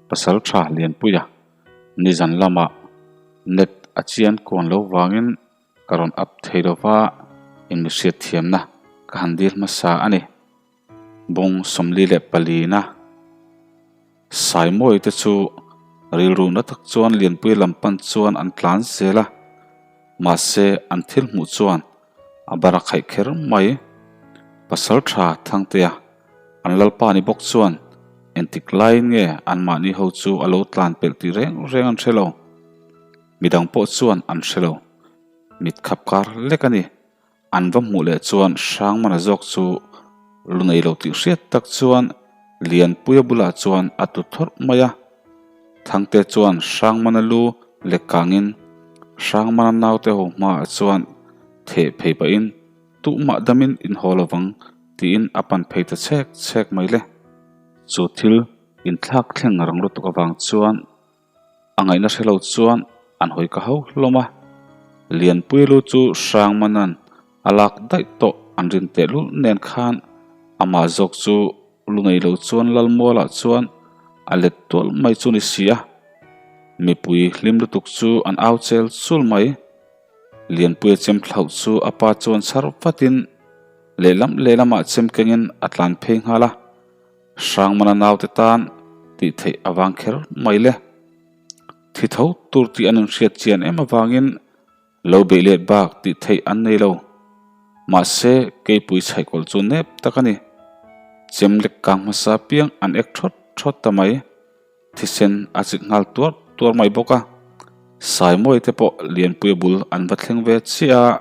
Pasaltha Lianpuia nizan lamah net a chian kuan lo vangin ka rawn up thei lova inmihriat thiamna ka han dil hmasa a ni. Bawng 44na Saimawi te chu rilru na tak chuan Lianpuia lam pan chuan an tlan zel a, mahse an thil hmuh chuan a bar a khaih kher mai. Pasaltha Thangtea An lalpa ni bawk chuan engtik laiin nge anmahni ho chu a lo tlan pelh tih reng reng an hre lo. Midang pawh chuan an hre lo. Mit khap kar lek a ni. An va hmuh leh chuan Hrangmana zawk chu lu nei lo tih hriat tak chuan Lianpuia bulah chuan a tlu thawrh mai a. Thangte chuan Hrangmana lu lek kangin Hrangmana naute ho hmaah chuan theh phei pahin Tuhmah damin in haw lovang tiin a pan phei ta chhek chhek mai le. Chu thil inthlak thleng rang lutuk avang chuan a ngaihna hre lo chuan an hawi ka ho hlawm a. Lianpui lu chu Hrangmanan a lak daih tawh an rin tehlul nen khan amah zawk chu lu nei lo chuan Lalmualah chuan a let tual mai chu ni si a. Mipui hlim lutuk chu an au chel chul mai. Lianpuia chem thlauh chu a pa chuan chhar vatin lehlam lehlamah chem kengin a tlan phei nghal a, Hrangmana naute tan tih theih a vang kher mai le. Thi tho tur tih an inhriat chian em avangin lo beih let bak tih theih an nei lo. Mahse, keipui chhaihkawlh chu nep tak a ni. Chem lek kang hmasa piang an ek thawt thawt ta mai. Thisen a chik nghal tuar tuar mai bawk a, Saimawi te pawh Lianpuia bul an va thleng ve chiah a,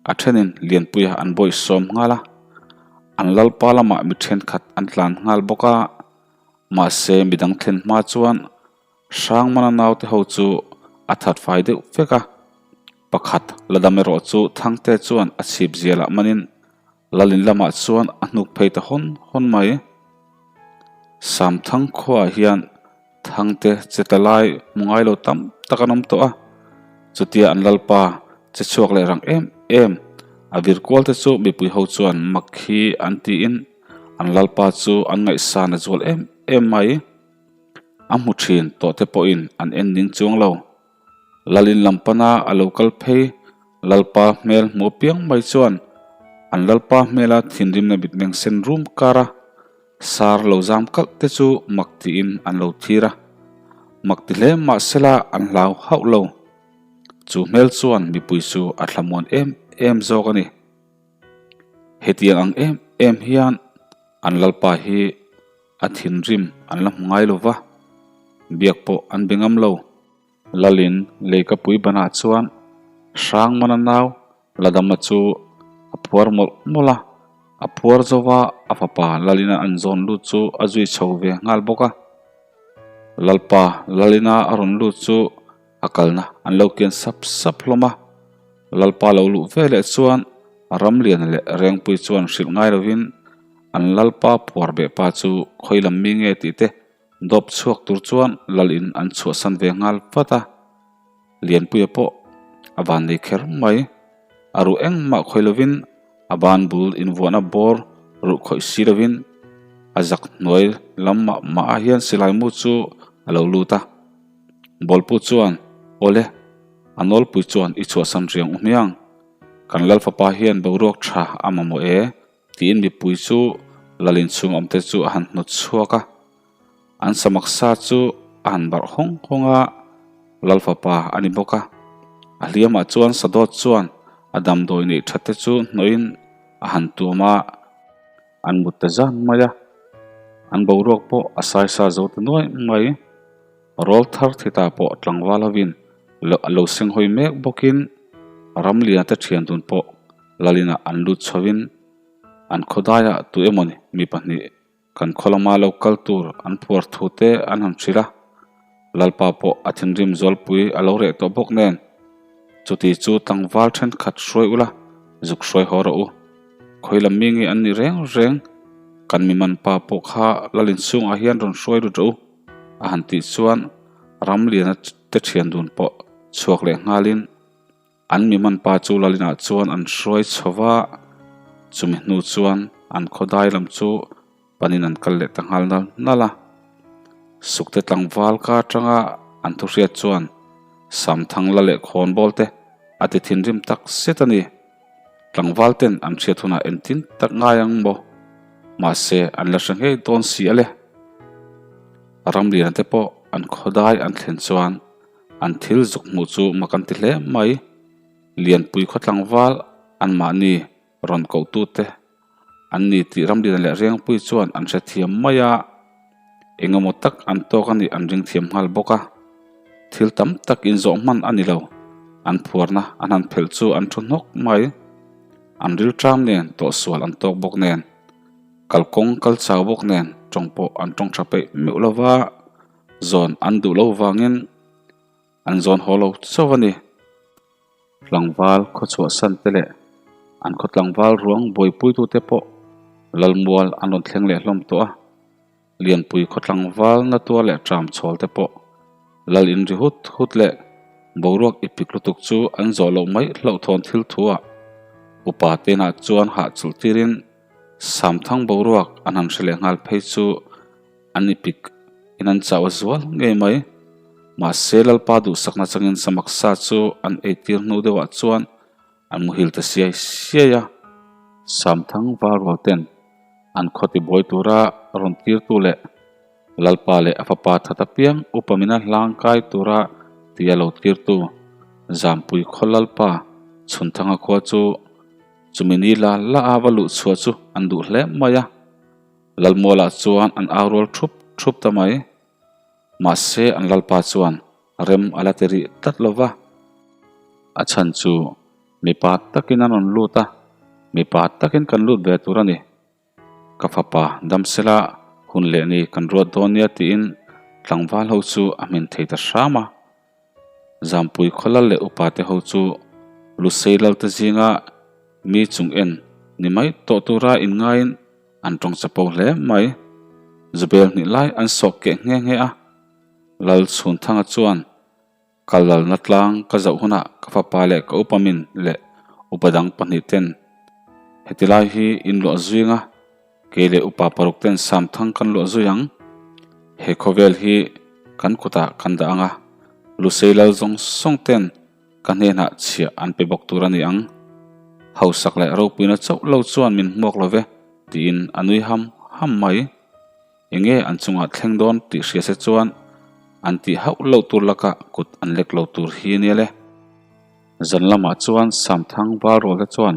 a thenin Lianpuia an bawih sawm nghal a, an lalpa lamah mi thenkhat an tlan nghal bawk a, mahse midang thlen hma chuan Hrangmana naute ho chu a that fai deuh vek a, pakhat la dam erawh chu Thangte chuan a chhip zialah manin Lalin lamah chuan a hnuk phei ta hawn hawn mai. Samthang khuaah hian Thangte che ta lai hmu ngai lo tam tak an awm tawh a, chutia an lalpa che chhuak leh rang em em a vir kual te chu mipui ho chuan mak hi an tiin an lalpa chu an ngaihsan a zual em em mai. A hmu thin tawh te pawhin an en ning chuang lo. Lalin lam pana a lo kal phei Lalpa hmel hmu apiang mai chuan an Lalpa hmela thinrimna mitmeng sen rum kar a, sar lo zam kalh te chu mak tiin an lo thlir a. Mak ti hle mahsela an hlau hauh lo. Chu hmel chuan mipui chu a thlamuan em em zawk a ni. Hetiang ang em em hian an Lalpa hi a thinrim an la hmu ngai lo va, biak pawh an be ngam lo. Lalin leikapui banah chuan Hrangmana nau Ladama chu a phuar mawlh mawlh a, a phuar zo va a fapa Lalina an zawn lut chu a zui chho ve nghal bawk a. Lalpa Lalina a rawn lut chu a kalna an lo kian sap sap hlawm a. Lalpa lo luh ve leh chuan Ramliana leh Rengpui chuan hrilh ngai lovin an Lalpa phuar beh pa chu khawi lam mi nge tih te Dawp chhuak tur chuan lal in an chhuahsan ve nghal vat a, Lianpuia pawh a van nei kher mai. A ruh engmah khawih lovin a ban bul invuahna bawr ruh khawih si lovin a zak hnuai lam mah mah ah hian silai mu chu a lo lut a. Bawlpu chuan, Awle, a nawlpui chuan i chhuahsan riang u hmiang. Kan lal fapa hian boruak tha a mamawh e, Tiin mipui chu lalin chhung awmte chu a han hnawt chhuak a, an samak sa chu a han barh hawng hawng a, lal fapa a ni bawk a. A hliamah chuan Sadawt chuan a damdawi neih that te chu hnawhin a han tuam a, an mut ta zan mai a, an boruak pawh a saisa zo ta nuai mai. Rawl thar thita pawh tlangval hovin a lo senghawi mek bawkin Ramliana te thian dun pawh Lalina an lut chhovin an khawdaiah tu emawni mi pahnih kan khaw lama lo kal tur an phuar thu te an han hrilh a, Lalpa pawh a thinrim zualpui a lo reh tawh bawk nen chuti chu tlangval thenkhat hruai ula zuk hruai haw rawh u. Khawi lam mi nge an nih reng reng kan mi man pa pawh kha Lalin chhungah hian rawn hruai lut rawh u. A han tih chuan Ramliana te thian dun pawh chhuak leh nghalin an mi man pa chu Lalinah chuan an hruai chho va, chumi hnu chuan an khawdai lam chu panin an kal leh ta nghal nal nal a. Sukte tlangval ka atanga an thu hriat chuan Samthang la leh khawnbawl te a ti thinrim tak zet a ni. Tlangval ten an hriat hunah engtin tak ngai ang maw? Mahse an la hre ngei dawn si a le. Ramliana te pawh an khawdai an thlen chuan an thil zuk hmuh chu mak an ti hle mai. Lianpui khaw tlangval anmahni rawn kohtute an ni tih Ramliana leh Rengpui chuan an hrethiam mai a, eng emaw tak an tawk a nih an ring thiam nghal bawk a. Thil tam tak inzawh hman a ni lo, an phuarna an han phelh chu an thu hnawk mai. An rilṭam nen tawhsual an tawk bawk nen, kalkawng kal chau bawk nen tawng pawh an tawng tha peih meuh lo va, zawn an duh lo vangin an zawn haw lo chauh a ni. Tlangval khawchhuahsan te leh an khaw tlangval ruang buaipuitute pawh Lalmual an rawn thleng leh hlawm tawh a, Lianpui khaw tlangval na tuar leh ṭam chhawl te pawh Lal in ri hut hut leh boruak i pik lutuk chu an zawh loh mai hlauhthawn thil thu ah upa tenah chuan hahchulh tirin Samthang boruak an han hre leh nghal phei chu An i pik in an chau a zual ngei mai. Mahse Lalpa duhsakna changin samak sa chu an eitir hnu deuhah chuan an muhil ta siai siai a. Samthang Valrual ten an khaw tibuai tura rawn tirtu leh Lalpa leh a fapa that apiang upa mina hlang kai tura tia lo tirtu Zampui khaw Lalpa Chhunthanga khua chu chumi ni la la a va luh chhuah chu an duh hle mai a. Lalmualah chuan an au rual thup thup ta mai. Mahse an lalpa chuan rem a la ti rih tlat lo va. A chhan chu mipa takin an rawn lut a, mipa takin kan lut ve tur a ni. Ka fapa damsela hun leh ni kan ruat dawn nia tiin tlangval ho chu a hmin thei ta hram a. Zampui khawlal leh upate ho chu Lusei lalte zinga mi chung en ni mai tawh tura inngaiin an tawng chapo hle mai. Zubel hnih lai an sawk keh nghe nghe a. Lal Chhunthanga chuan, Ka lalna tlang ka zoh hunah ka fapa leh ka upa min leh upa dang pahnihten heti lai hi in luah zuing a, Kei leh upa paruk ten Samthang kan luah zui ang. He khawvel hi kan kutah kan dah ang a, Lusei lal zawng zawng ten ka hnenah chhiah an pe bawk tur a ni ang. Hausak leh ropuina chauh lo chuan min hmuak lo ve, tiin a nui ham ham mai. Enge an chungah thleng dawn tih hria se chuan an tih hauh loh tur lakah kut an lek lo tur hi nia le. Zan lamah chuan Samthang Valrual te chuan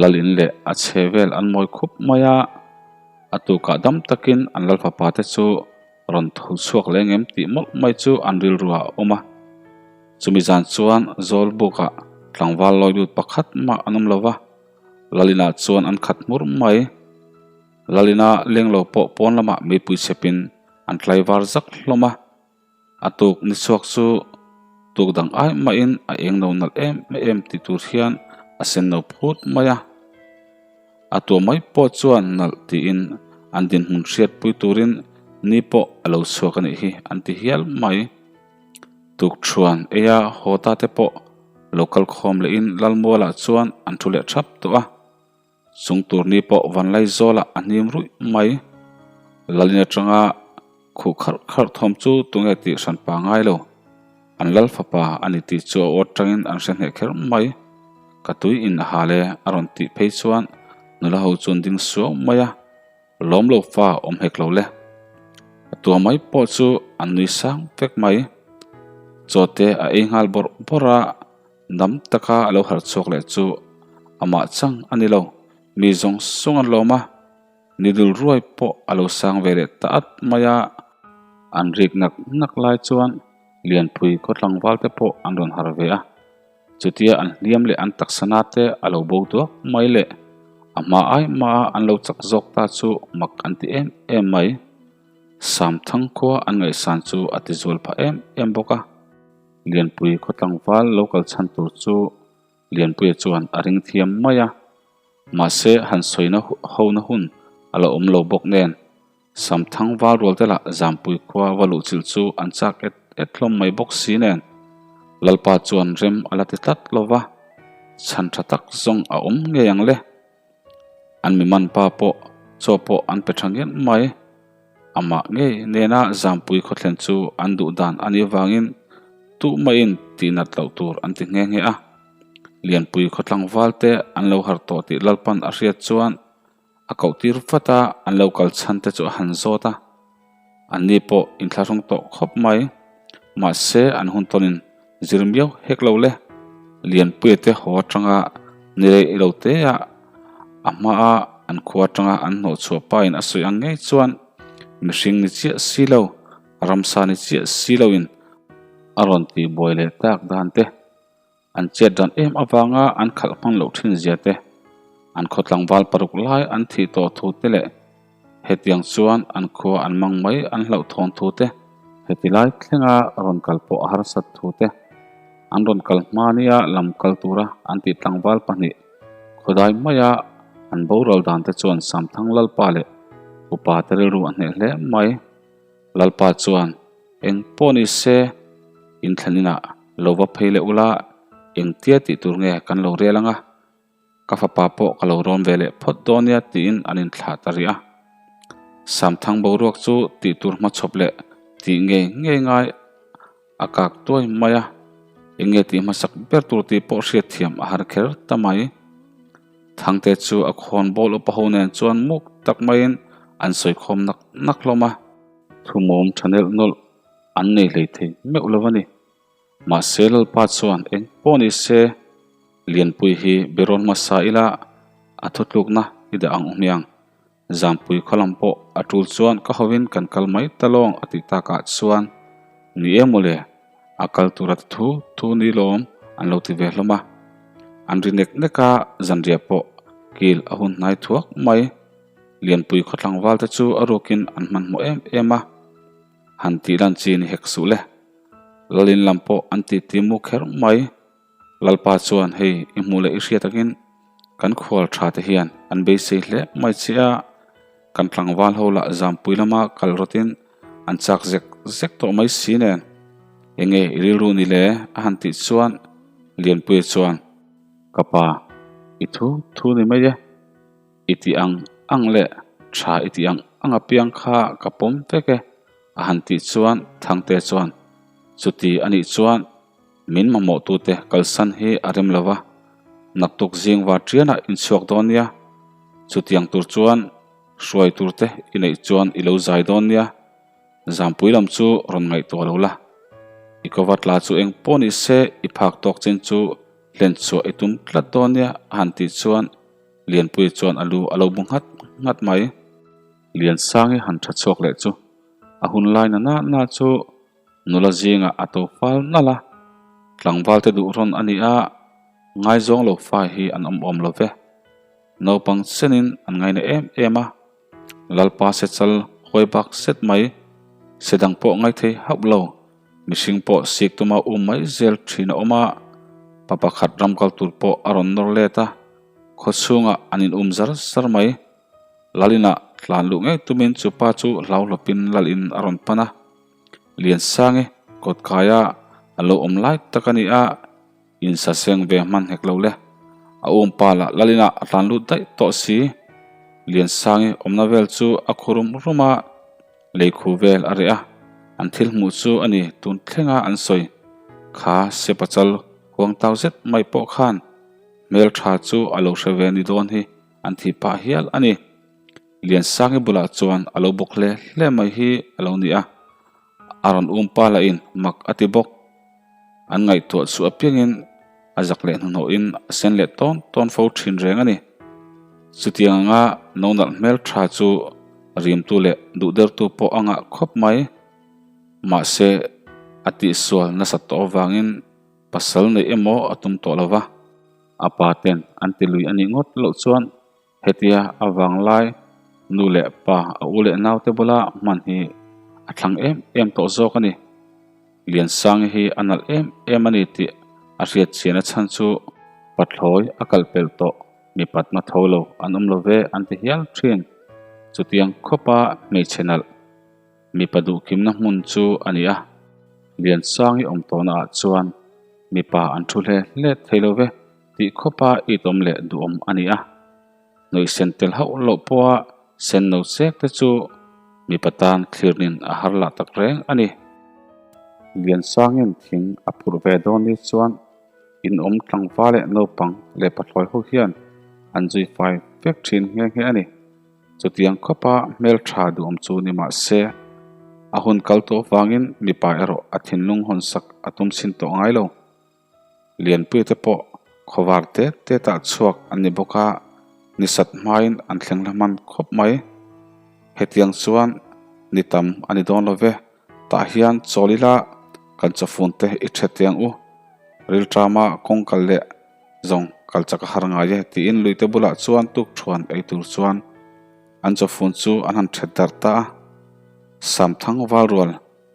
Lal in leh a chhe vel an mawi khup mai a, a tukah dam takin an Lal fapa te chu rawn tho chhuak leh ngem tih mawlh mai chu an rilru ah a awm a. Chumi zan chuan Zawlbukah tlangval lawi lut pakhat mah an awm lo va, Lal inah chuan an khat hmur mai. Lal ina leng lo pawh pawn lamah meipui chhepin an tlaivar zak hlawm a. A tuk ni chhuak chu tuk dang ai mahin a eng no nalh em em ti tur hian a sen no phut mai a. A tuah mai pawh chuan nalh tiin an dinhmun hriatpui turin ni pawh a lo chhuak a nih hi an ti hial mai. Tuk thuan eia haw ta te pawh lo kal khawm lehin Lalmualah chuan an thu leh thap tawh a. Chung tur ni pawh Vanlaizawlah a hnim ruih mai. Lalin atanga khuh kharh kharh thawm chu tunge tih hran pa ngai lo. An lal fapa a ni tih chu a aw atangin an hre hneh kher mai. Ka tui in a hal e a rawn tih phei chuan nula ho chu an ding suau mai a, lawm lo fa awm hek lo le. A tua mai pawh chu an nui sang vek mai. Chaw te a ei nghal bawrh bawrh a. Dam taka a lo harh chhuak leh chu amah chang a ni lo, mi zawng zawng an lawm a, ni dul ruai pawh a lo sang ve leh ta at mai a. An rik nak nak lai chuan Lianpui khaw tlangval te pawh an rawn harh ve a, chutia an hliam leh an taksa na te a lo bo duak mai leh a hma ai hmaa an lo chak zawk ta chu mak an ti em em mai. Samthang khua an ngaihsan chu a ti zual phah em em bawk a. Lianpui khaw tlangval lo kal chhan tur chu Lianpuia chuan a ring thiam mai a, mahse han sawina hona hun a la awm lo bawk nen Samthang val rual te lah Zampui khua va luh chilh chu an chak et et hlawm mai bawk si nen Lalpa chuan rem a la ti tlat lo va, chhan tha tak zawng a awm ngei ang le. An mi man pa pawh chaw pawh an pe tha ngian mai. Amah ngei nena Zampui khawthlen chu an duh dan a nih avangin tuhmahin tihnat loh tur an ti nghe nghe a. Lianpui khaw tlangval te an lo harh tawh tih Lalpan a hriat chuan a koh tir vat a, an lo kal chhan te chu a han zawt a. Anni pawh inthlahrung tawh khawp mai. Mahse an hun tawnin zir miau hek lo le. Lianpuia te haw atanga ni rei lo te a, a hmaa an khua atanga an hnawhchhuah pain a sawi ang ngei chuan mihring ni chiah si lo, ramsa ni chiah si loin a rawn tihbuai leh tak dan te. An chet dan em avanga an khalh hman loh thin zia te, an khaw tlangval paruk lai an thih tawh thu te leh hetiang chuan an khua an mang mai an hlauh thawn thu te, heti lai thlenga rawn kal pawh a harsat thu te, an rawn kal hma nia lam kal tura an tih tlangval pahnih khawdai maia an boral dan te chuan Samthang Lalpa leh upa te rilru a hneh hle mai. Lalpa chuan, Eng pawh ni se, inthlan inah lo va phei leh ula, engtia tih tur nge kan lo rel ang a, ka fapa pawh ka lo rawn ve leh phawt dawn nia tiin an inthlah ta rih a. Samthang boruak chu tih tur hmachhawp leh tih ngei ngei ngai a kak tuai mai a, eng nge tih hmasak ber tur tih pawh hriatthiam a har kher ta mai. Thangte chu a khawn bawl upa ho nen chuan muk tak maiin an sawi khawm nak nak hlawm a. Thumawm tha nelh nawlh an nei hlei thei meuh lo a ni. Mahse Lalpa chuan eng pawh ni se Lianpui hi berawn hmasa ila a thutlukna i dah ang hmiang. Zampui khaw lam pawh a tul chuan ka hovin kan kal mai ta lawng a tih takah chuan ni em mawle, a kal tura ti thu thu ni lawm an lo ti ve hlawm a. An ri nek nek a, zanriah pawh kil a hun hnai thuak mai. Lianpui khaw tlangval te chu a ruakin an hmanhmawh em em a, han tih lan chi ni hek suh le. Lalin lam pawh an titi mu kher mai. Lalpa chuan hei i hmuh leh i hriat angin kan khual tha te hian an beisei hle mai che a, kan tlangval ho lah zampui lama kal rawtin an chak zek zek tawh mai si nen. Enge i rilru ni le? a han tih chuan Lianpuia chuan, Ka pa, i thu thu ni mai e, i tih ang ang leh tha i tih ang ang apiang kha ka pawm vek e, a han tih chuan Thangte chuan, Chuti a nih chuan Min mamawhtute kalsan hi a rem lo va, naktuk zing var ṭianah in chhuak dawn nia. Chutiang tur chuan hruai turte i neih chuan i lo zai dawn nia. Zampui lam chu rawn ngaihtuah lo la. I kawva tla chu eng pawh ni se i phak tawk chin chu hlen chhuah i tum tlat dawn nia a han tih chuan Lianpuia chuan a lu a lo bu nghat nghat mai. Liansangi han ṭha chhuak leh chu a hun lai na na na chu Nula zingah a to fal nalh a, tlangvalte duh rawn a ni a, ngaizawng lo fa hi an awm awm lo ve. Naupang chenin an ngaina em em a, Lalpa se chal hawi bak set mai, se dang pawh ngaithei hauh lo, mihring pawh sik tuma um mai zel thin a awm a, pa pakhat ram kal tur pawh a rawn nawr let a, khaw chhungah an in um zar zar mai. Lalinah tlan luh ngei tumin chu pa chu hlauhlawpin Lalin a rawn pan a. Liansangi kawtkaia a lo awm lai tak a ni a, insa seng ve hman hek lo le. A umpa lah Lalinah a tlan lut daih tawh si. Liansangi awmna vel chu a khu rum rum a, leikhu vel a reh a, an thil hmuh chu a ni tun thlenga an sawi. Kha Sepachal huang tau zet mai pawh khan hmeltha chu a lo hre ve ni dawn hi an thih phah hial a ni. Liansangi bulah chuan a lo bawk hle hle mai hi a lo ni a, a rawn um pa lahin mak a ti bawk. An ngaihtuah chu apiangin a zak leh hnuhnawhin a sen leh tawn tawn fo thin reng a ni. Chutiang anga no nalh hmel tha chu rimtu leh duhdertu pawh a ngah khawp mai. Mahse, a tihsual nasat tawh avangin pasal neih emaw a tum tawh lo va, a pa ten an ti lui a nih ngawt loh chuan Hetia a vanglai nu leh pa a u leh naute bula hman hi a thlang em em tawh zawk a ni. Liansangi hi a nalh em em a ni tih a hriat chian a chhan chu pathlawi a kal pelh tawh mipatna tho lo an awm lo ve an ti hial thin. Chutiang khawpa hmeichhe nalh mipa duhkimna hmun chu a ni a. Liansangi awm tawhna ah chuan mipa an thu hle hle thei lo ve. Tih khawpa itawm leh duhawm a ni a, hnawih sen tel hauh loh pawha sen no chek te chu Mipa tan thlirnin a har lah tak reng a ni. Liansangin thing a phurh ve dawn ni chuan inawm tlangval leh naupang leh pathlawi ho hian an zui fai vek thin nghe nghe a ni. Chutiang khawpa hmeltha duhawm chu ni mah se, a hun kal tawh vangin mipa erawh a thinlung hawnsak a tum chhin tawh ngai lo. Lianpuia te pawh khawvar te te tah chhuak an ni bawk a, ni sat hmain an thleng hla hman khawp mai. Hetiang chuan ni tam a ni dawn lo ve, tah hian chawl ila kan chawfun te i ṭhet teh ang u. Rilṭama kawng kal leh zawng kal chak a har ngai e tiin luite bulah chuan tukṭhuan ei tur chuan an chawfun chu an han ṭhet darh ta a. Samthang valrual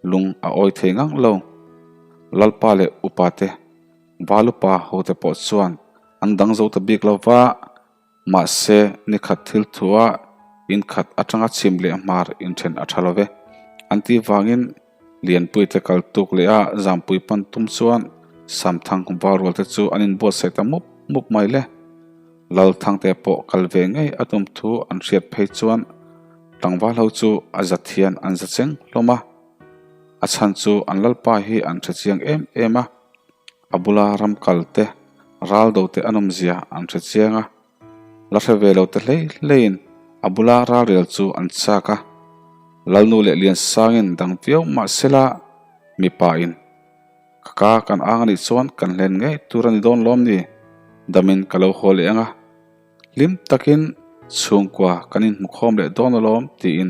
Lung a awi thei ngang lo. Lalpa leh upa te, Valupa hote pawh chuan an dang zo ta bik lo va, mahse nikhat thil thua inkhat atanga chhim leh hmar inthen a tha lo ve an tih vangin Lianpuite kal tuk leh a Zampui pan tum chuan Samthang Valrual te chu an inbuatsaih ta mup mup mai le. Lalthangte pawh kal ve ngei a tum thu an hriat phei chuan Tlangval ho chu a za thian an za cheng hlawm a, a chhan chu an lalpa hi an hre chiang em em a, a bula ram kal te, ral do te a nawmzia an hre chiang a, la hre ve lo te hlei hleiin a bula ral rel chu an chak a, Lalnu leh Liansangin dang viau mahsela mipa in ka ka kan ang anih chuan kan hlen ngei tur a ni dawn lawm ni, damin ka lo haw leh ang a. Hlim takin chhungkua kan inhmu khawm leh dawn alawm tiin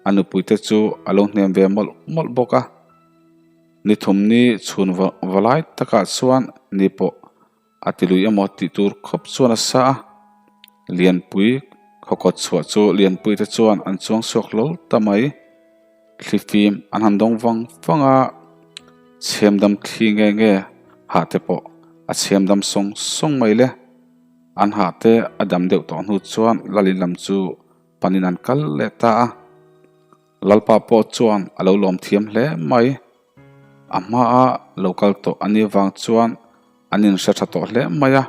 a nupuite chu a lo hnem ve mawlh mawlh bawk a. Ni thumni chhun va lai takah chuan ni pawh a ti lui emaw tih tur khawp chuan a sa a. Lianpui khawkawt chhuah chu Lianpuite chuan an chuang chhuak hlawl ta mai. Thlifim an han dawng vang vang a, chhemdam thli nge nge hah te pawh a chhemdam sawng sawng mai le. An hah te a dam deuh tawh hnu chuan Lalin lam chu panin an kal leh ta a. Lalpa pawh chuan a lo lawm thiam hle mai. A hmaa lo kal tawh a nih vang chuan an inhre tha tawh hle mai a,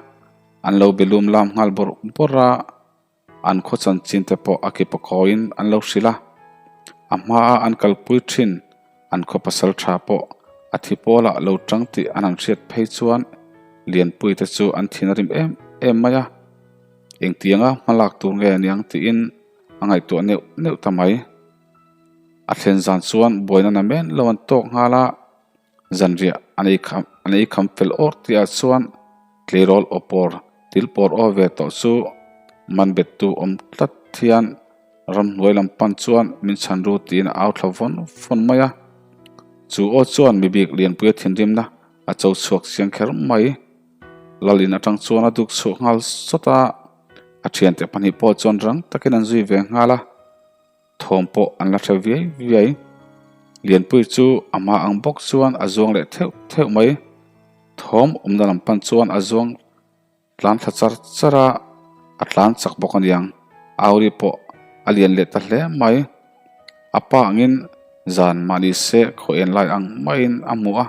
an lo be lum lam nghal bawrh bawrh a. An khaw chanchin te pawh a ki pakawiin an lo hrilh a, a hmaa an kalpui thin an khaw pasal tha pawh a thi pawlah lo tang tih an han hriat phei chuan Lianpui te chu an thin a rim em em mai a, engtianga hmalak tur nge aniang tiin a ngaihtuah neuh neuh ta mai. A thlen zan chuan buaina namen lo an tawk nghal a. Zanriah an ei kham an ei kham fel awr tihah chuan tleirawl aw pawr til pawr aw ve tawh chu man bettu awm tlat hian ramhnuai lam pan chuan min chhan ru tiin a au thla vawn vawn mai a. Chu aw chuan mi bik Lianpuia thinrimna a cho chhuak chiang kher mai. Lalin atang chuan a duk chhuah nghal sawt a, a thiante pahnih pawh chuan rang takin an zui ve nghal a. Thawm pawh an la hre viai viai. Lianpui chu a hma ang bawk chuan a zuang leh theuh theuh mai. Thawm awmna lam pan chuan a zuang tlan thla char char a, a tlan chak bawk aniang. Auri pawh a lian leh ta hle mai. A pa angin zan mahni se khaw en lai ang maiin a hmu a.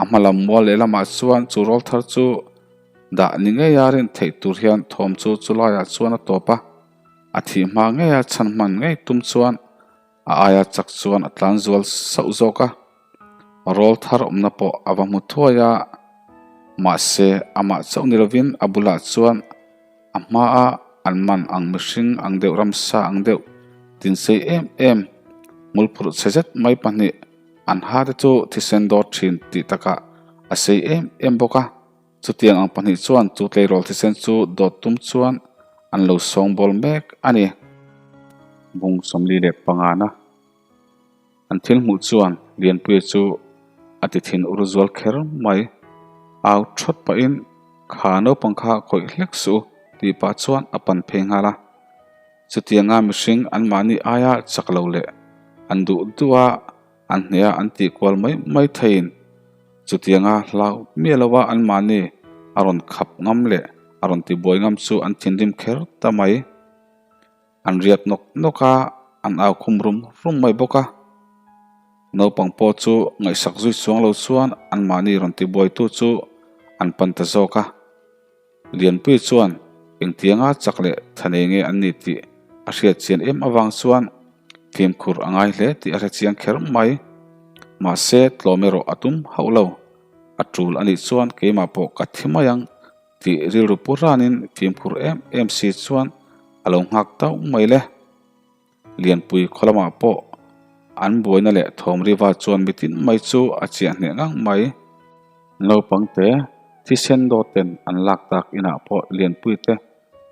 A hma lam mual lehlamah chuan chu rawl thar chu dah ni ngeia rin theih tur hian thawm chu chulaiah chuan a tawp a. A thih hma ngeia chhan hman ngei tum chuan a aia chak chuan a tlan zual sauh zawk a, rawl thar awmna pawh a va hmu thuai a, mahse amah chauh ni lovin a bulah chuan a hmaa an man ang mihring ang deuh ramsa ang deuh tinsei em em hmulphurh chhe zet mai pahnih an ha te chu thisen dawr thin tih takah a sei em em bawk a. Chutiang ang pahnih chuan chu tleirawl thisen chu dawt tum chuan an lo sawngbawl mek a ni. Bung 45na an thil hmuh chuan Lianpuia chu a ti thin ur zual kher mai. Au thawt pahin kha naupang kha khawih hlek suh u tih pah chuan a pan phei nghal a. Chutianga mihring anmahni aia chak lo leh an duh duh a. An hneha an tih kual mai mai theiin chutianga hlau miah lova anmahni a rawn khap ngam leh a rawn tibuai ngam chu an thinrim kher ta mai. An riat nawk nawk a, an au khum rum rum mai bawk a. Naupang pawh chu ngaihsak zui chuang lo chuan anmahni rawn tibuaitu chu an pan ta zawk a. Lianpui chuan engtianga chak leh tha nei nge an ni tih a hriat chian em avang chuan. Fimkhur a ngai hle tih a hre chiang kher mai. Mahse, tlawm erawh a tum hauh lo. A tul a nih chuan keimah pawh ka thi mai ang tih rilru pu ranin fimkhur em em si chuan a lo nghak tauh mai le. Lianpui khaw lamah pawh an buaina leh thawm riva chuan mitin mai chu a chiah hneh ngang mai. Naupangte thisen dawten an lak tak inah pawh Lianpui te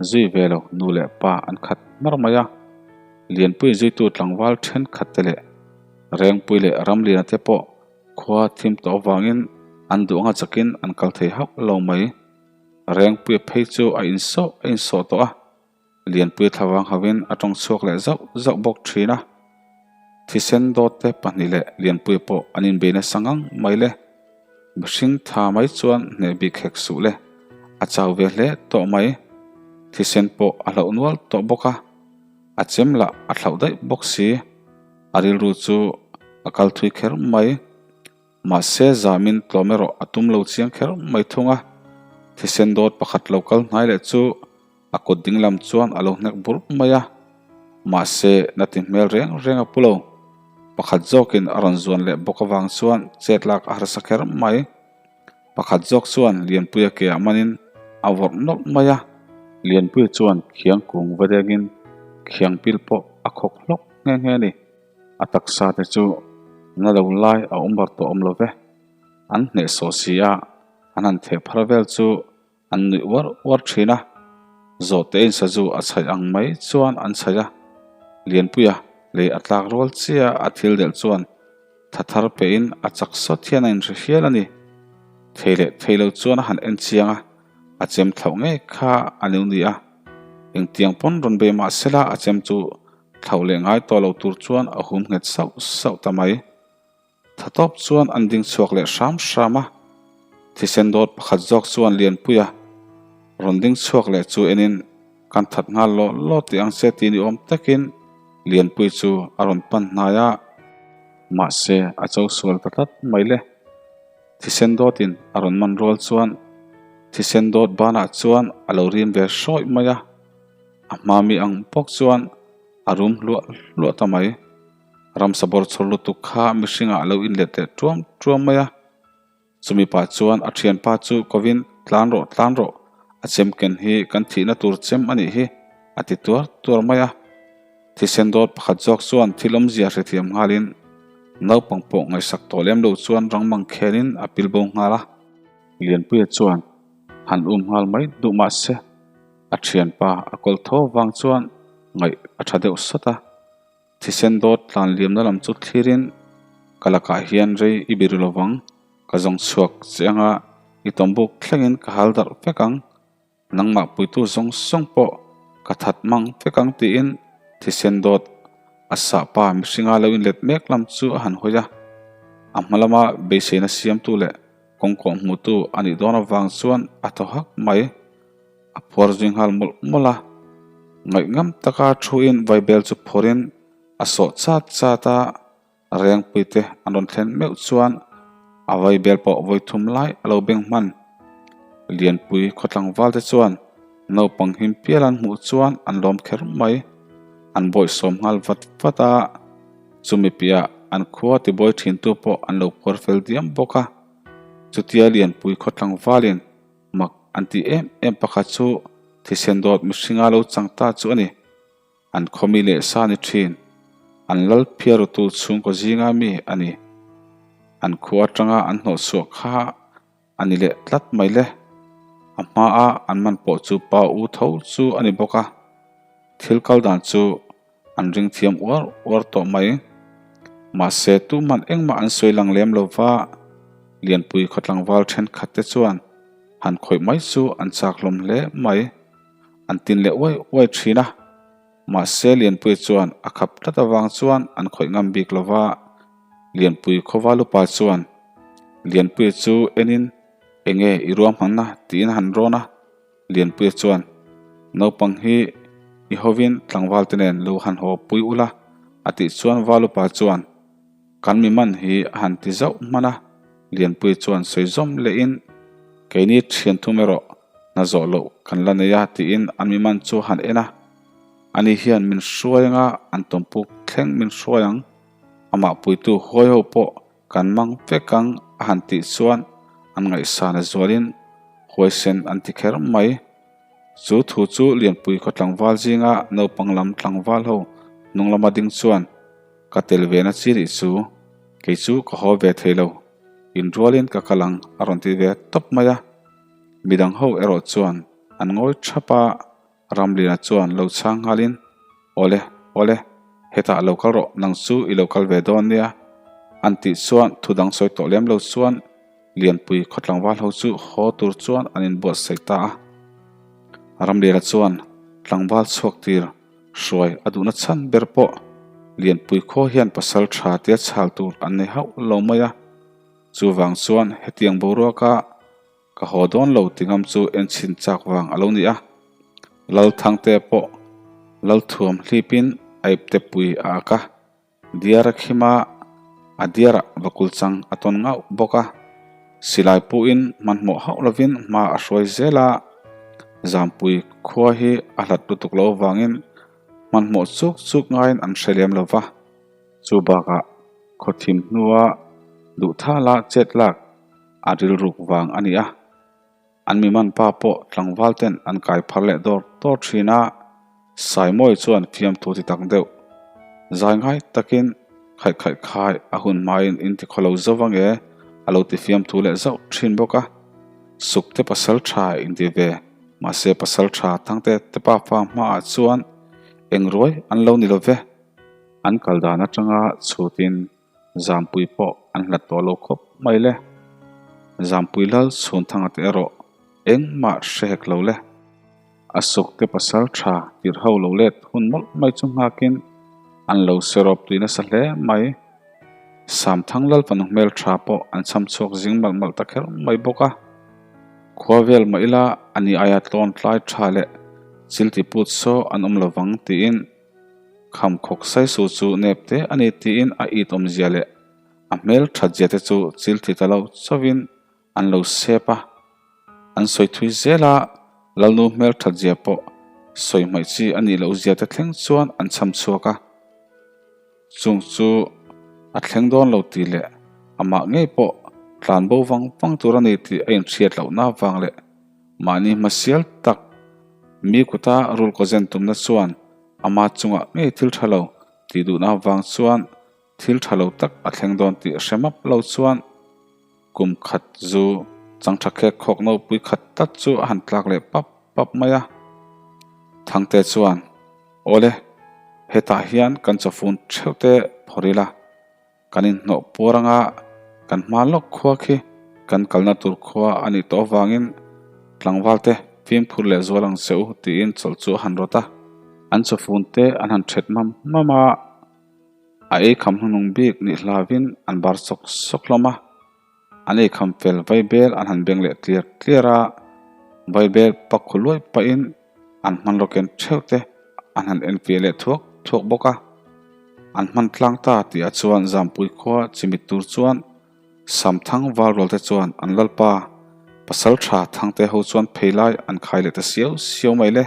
zui ve lo nu leh pa an khat hmar mai a. Lianpui zuitu tlangval thenkhat te leh Rengpui leh Ramliana te pawh khua thim tawh avangin an duh anga chakin an kal thei hauh lo mai. Rengpuia phei chu a insawh a insawh tawh a. Lianpui thlavang hovin a tawng chhuak leh zauh zauh bawk thin a. Thisen dawt te pahnih leh Lianpui pawh an inbei nasa ngang mai le. Mihring tha mai chuan hneh bik hek suh le. A chau ve hle tawh mai. Thisen pawh a hlauh nual tawh bawk a. A chem lah a thlauh daih bawk si. A rilru chu a kal thui kher mai. Mahse, zamin tlawm erawh a tum lo chiang kher mai thung a. Thisen dawt pakhat lo kal hnai leh chu a kut ding lam chuan a lo hnek burh mai a. Mahse, na ti hmel reng reng a pu lo. Pakhat zawkin a rawn zuan leh bawk avang chuan chet lak a harsa kher mai. Pakhat zawk chuan Lianpuia ke ah manin a vawrh nawlh mai a. Lianpuia chuan khiang kung va dengin khiang pil pawh a khawk hlawk nghe nghe a ni. A taksa te chu na lo lai a awm bar tawh awm lo ve. An hnehsawh si a, an han theh phar vel chu an nuih uar uar thin a. Zawhte in sazu a chhaih ang mai chuan an chhaih a. Lianpuia lei a tlak rual chiah a thil delh chuan tha thar pehin a chak sawt hian a inhre hial a ni. Thei leh thei lo chuan a han en chiang a, a chem thlauh ngei kha a lo ni a. Engtiang pawn rawn bei mah sela a chem chu Thlauh leh ngai tawh lo tur chuan a hum nghet sauh sauh ta mai. Tha tawp chuan an ding chhuak leh hram hram a. Thisen dawt pakhat zawk chuan Lianpuia rawn ding chhuak leh chu enin kan that nghal law law tih ang che tih ni awm takin Lianpui chu a rawn pan hnai a. Mahse a cho sual ta tlat mai le. Thisen dawtin a rawn man rual chuan thisen dawt banah chuan a lo rim ve hrawih mai a. A hma mi ang bawk chuan a rum hluah hluah ta mai. Ramsa bawr chhawr lutuk kha mihringah a lo inlet leh tuam tuam mai a. Chumi pah chuan a thianpa chu kovin tlan rawh tlan rawh, a chem ken hi kan thihna tur chem a nih hi a ti tuar tuar mai a. Thisen dawt pakhat zawk chuan thil awmzia hrethiam nghalin naupang pawh ngaihsak tawh lem lo chuan rangmang khelin a pilbo nghal a. Lianpuia chuan han um nghal mai duh mah se. A thianpa a kawl tho vang chuan ngaih a tha deuh sawt a, thisen dawt tlan liamna lam chu thlirin ka lakah hian rei i biri lo vang, ka zawng chhuak che anga i tawmbuk thlengin ka hal darh vek ang, nangmah puitu zawng zawng pawh ka that mang vek ang tiin thisen dawt a sahpa mihringa lo inlet mek lam chu a han hawi a, a hma lama beiseina siamtu leh kawngkawh hmutu a nih dawn avang chuan a thaw hak mai. A phuar zui nghal mawlh mawlh a, ngaihngam taka thuin vaibel chu phawrhin a sawh chat chat a, Rengpui te an rawn thlen meuh chuan a vaibel pawh vawi thum lai a lo beng hman. Lianpui khawtlangval te chuan naupang him pial an hmuh chuan an lawm kher mai, an bawihsawm nghal vat vat a, chumi piah an khua tibawi thintu pawh an lo phuar fel diam bawk a, chutia Lianpui khawtlangvalin Mak an tih em em pakhat chu thisen dawt mihringa lo chang ta chu a ni. An khawmi leh sa ni thin. An lal phiarutu chhungkaw zinga mi a ni. An khua atanga an hnawhchhuah kha a ni leh tlat mai le. A hmaa an man pawh chu pa u tho chu a ni bawk a. Thil kal dan chu An ring thiam uar uar tawh mai. Mahse, tuhman engmah an sawi lang lem lo va, Lianpui khawtlangval thenkhat te chuan han khawih mai chu an chak hlawm hle mai. An tin leh uai uai thin a. Mahse, Lianpui chuan a khap tlat avang chuan an khawih ngam bik lo va. Lianpui khawval upa chuan Lianpui chu enin enge i ruahmanna tiin a han rawn a. Lianpuia chuan, Naupang hi i hovin tlangval te nen lo han haw pui ula, a tih chuan Valupa chuan, Kan mi man hi a han ti zauh hman a. Lianpuia chuan sawi zawm lehin, Keini thian thum erawh hna zawh loh kan la nei a, tiin an mi man chu a han en a. Ani hian min hruai anga an tawmpuk thleng min hruai ang. Amah puitu huai ho pawh kan mang vek ang a han tih chuan an ngaihsan a zualin huaisen an ti kher mai. Chu thu chu Lianpui khaw tlangval zinga naupang lam tlangval ho hnung lama ding chuan ka tel ve na chi nih chu kei chu ka haw ve thei lo, inrualin ka kal ang a rawn ti ve tawp mai a. Midang ho erawh chuan an ngawi thap a. Ramliana chuan lo chhang nghalin, Awle, awle, hetah lo kal rawh, nang chu i lo kal ve dawn nia, an tih chuan thu dang sawi tawh lem lo chuan Lianpui khaw tlangval ho chu haw tur chuan an inbuatsaih ta a. Ramliana chuan tlangval chhuak tir hruai a duhna chhan ber pawh Lianpui khaw hian pasal tha tia chhal tur an nei hauh lo mai a, chuvang chuan hetiang boruaka Ka haw dawn lo ti ngam chu enchhin chak vang a lo ni a. Lalthangte pawh Lalthuam hlipin a ipte pui a ak a, diar a khim a, a diarah vakul chang a tawn ngauh bawk a. Silai puhin hmanhmawh hauh lovin hma a hruai zel a, Zampui khua hi a hlat lutuk lo avangin hmanhmawh chuk chuk ngaiin an hre lem lo va. Chu bakah khawthim hnua duhthala chet lak a rilruk vang a ni a, an mi man pa pawh tlangval ten an kai phar leh dawr dawr thin a, Saimawi chuan fiamthu ti tak deuh zai ngai takin khaih khaih khai a hun hmain in ti khawlo zo ange a lo ti fiamthu leh zauh thin bawk a, Sukte pasal tha in ti ve mahse pasal tha Thangte te pafa hmaah chuan eng ruai an lo ni lo ve. An kal dan atanga chhutin Zampui pawh an hlat tawh lo khawp mai le. Zampui lal chhun thanga te erawh engmah hre hek lo le. A suk te pasal tha tirh ho lo let hun mawlh mai chu nghakin an lo serawp tui nasa hle mai. Samthang lal fanu hmel tha pawh an cham chhuak zing malh malh ta kher mai bawk a. Khua vel mah ila ani aia tlawn tlai tha leh chil ti put saw an awm lovang tiin Kham khawk saisu chu nep te a ni tiin a it awmzia leh a hmel that zia te chu chil thi ta lo chauhin an lo sep a. An sawi thui zel a, Lalnu hmel that zia pawh sawi hmaih chi a nih loh zia te thleng chuan an cham chhuak a. Chung chu a thleng dawn lo tih leh amah ngei pawh tlan bo vang vang tur a ni tih a inhriat lohna avang leh Mahni hmasial tak mi kuta rul kaw zen tumna chuan ama chungah ngei thil tha lo tih duhna avang chuan thil tha lo tak a thleng dawn tih hre map lo chuan kum khat zu chang tha khek khawk nopui khat tlat chu a han tlak leh pap pap mai a. Thangte chuan, Awle, hetah hian kan chawfun theuh te phawrh ila. Kan inhnawh puar anga kan hma lawk khua khi kan kalna tur khua a nih tawh avangin tlangval te fimkhur leh zual ang che u tiin chawlh chu a han rawt a. An chawfun te an han ṭhet mam mam a, a ei kham hnuhnung bik nih hlavin an bar sawk sawk hlawm a. An ei kham fel vaibel an han beng leh tliar tliar a, vaibel pak khu luai pahin an hmanraw ken theuh te an han en fiah leh thuak thuak bawk a. An hman tlang ta tih ah chuan Zampui khua chimit tur chuan Samthang Valrual te chuan an lalpa pasal tha Thangte ho chuan phei lai an khai leh ta siau siau mai le.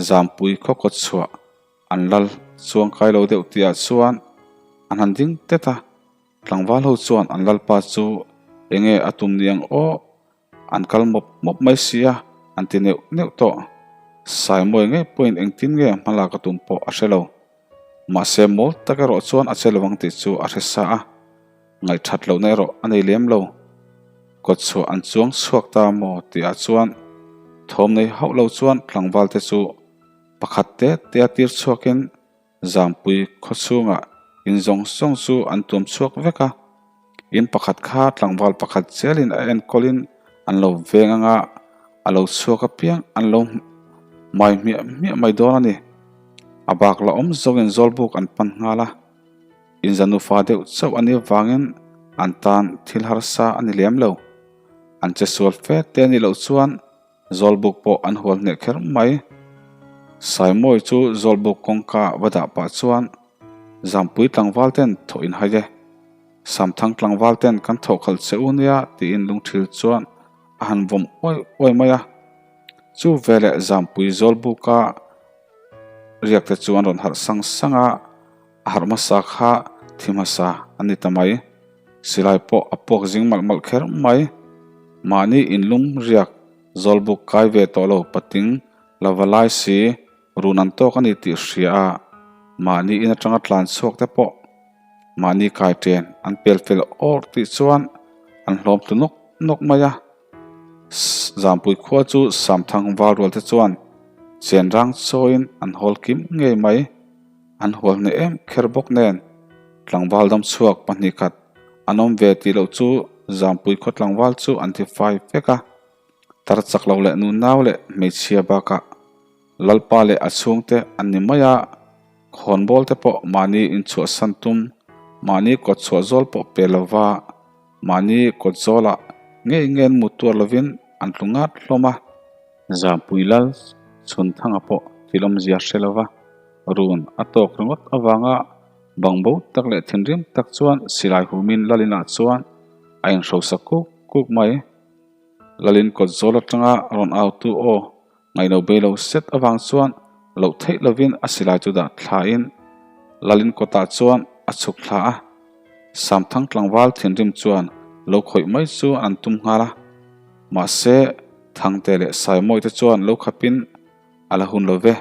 Zampui khaw kawt chhuah an lal chuang kai lo deuh tih ah chuan an han ding tet a. Tlangval ho chuan an lalpa chu enge a tum ni ang aw, an kal mawp mawp mai si a, an ti neuh neuh tawh. Saimawi ngei pawhin engtin nge hmalak a tum pawh a hre lo. Mahse mawl tak erawh chuan a che lo ang tih chu a hre sa a, ngaihthat lohna erawh a nei lem lo. Kawtchhuah an chuang chhuak ta maw tihah chuan thawm nei hauh lo chuan tlangval te chu pakhat te te a tir chhuakin Zampui khaw chhungah in zawng zawng chu an tuam chhuak vek a, in pakhat kha tlangval pakhat zelin a enkawlin an lo veng anga a lo chhuak apiang an lo hmai hmiah hmiah mai dawn a ni. A bak la awm zawngin Zawlbuk an pan nghal a, inza nufa deuh chauh a nih avangin an tan thil harsa a ni lem lo. An che sual fe te a nih loh chuan Zawlbuk pawh an hual hneh kher mai. Saimawi chu Zawlbuk kawngka va dah pah chuan Zampui tlangval ten thawh in hai e. Samthang tlangval ten kan thawh khalh che u nia tiin lungthil chuan a han vawm uai uai mai a. Chu veleh Zampui Zawlbuka. riak te chu an rawn harh sang sang a, a harh hmasa kha thi hmasa a ni ta mai. Silai pawh a puak zing malh malh kher mai. Mahni inlum riak zawlbuk kai ve tawh lo pating la va lai si run an tawk a ni tih hria a, mahni in atanga tlan chhuak te pawh mahni kai ṭen an pel fel awr tih chuan an hlawm tlu nawk nawk mai a. Zampui khua chu Samthang val rual te chuan chen rang chawiin an hawl kim ngei mai. An hual hneh em kher bawk nen tlangval dam chhuak pahnih khat an awm ve tih loh chu Zampui khaw tlangval chu an ti fai vek a. Tar chak lo leh nunau leh hmeichhia bakah Lalpa leh a chhungte an ni mai a, khawnbawl te pawh mahni inchhuahsan tum, mahni kawt chhuah zawl pawh pe lova mahni kawt zawlah ngei ngei an mut tuar lovin an tlu ngat hlawm a. Zampui Lal Chhunthanga pawh thil awmzia hre lova run a tawk ringawt avanga bangbo tak leh thinrim tak chuan silai humin Lalinah chuan a inhrosa kuk kuk mai. Lalin kawt zawl atanga rawn autu aw Ngaihno bei lo set avang chuan loh theih lovin a silai chu dah thlain Lalin kawtah chuan a chhuk thla a. Samthang tlangval thinrim chuan lo khawih mai chu an tum nghal a. Mahse, Thangte leh Saimawi te chuan lo khapin a la hun lo ve.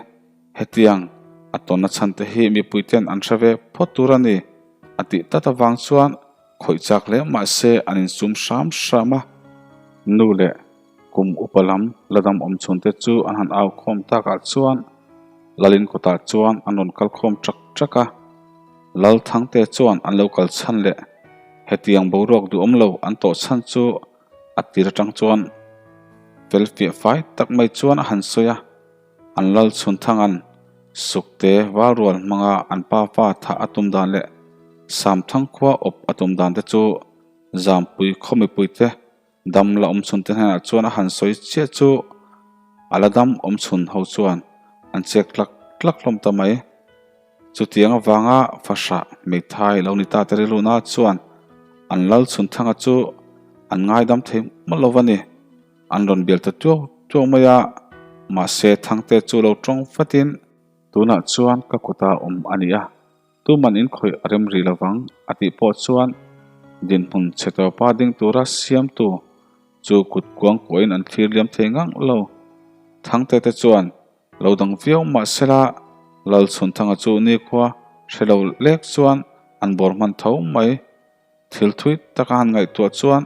Hetiang a tawnna chhan te hi mipui ten an hre ve phawt tur a ni a tih tlat avang chuan khawih chak hle mahse an insum hram hram a. Nu leh Kum upa lam la dam awm chhun te chu an han au khawm takah chuan Lalin kawtah chuan an rawn kal khawm ṭak ṭak a. Lal Thangte chuan an lo kal chhan leh hetiang boruak duhawm lo an tawh chhan chu a tir aṭang chuan fel fiah fai tak mai chuan a han sawi a. An lal chhun thanga'n Sukte valrual hmanga an pa fa thah a tum dan leh Samthang khua awp a tum dan te chu Zampui khaw mipuite Dam la awm chhun te hnenah chuan a han sawi chiah chu a la dam awm chhun ho chuan an chek tlak tlak hlawm ta mai. Chutiang avanga fahrah hmeithai lo ni ta te rilruna chuan an lal chhun thanga chu an ngaidam thei mawlh lo va ni. An rawn bial ta tuau tuau mai a, mahse Thangte chu lo tawng vatin tunah chuan ka kuta awm a ni a. Tuman in khawih a rem rih lovang a tih pawh chuan dinhmun chhe tawpa ding tura siamtu chu kut kuang kuahin an thlir liam thei ngang lo. Thangte te chuan lo dang viau mah sela Lalchhunthanga chu nikhua hre lo lek chuan an bawr hman tho mai. Thil thui taka han ngaihtuah chuan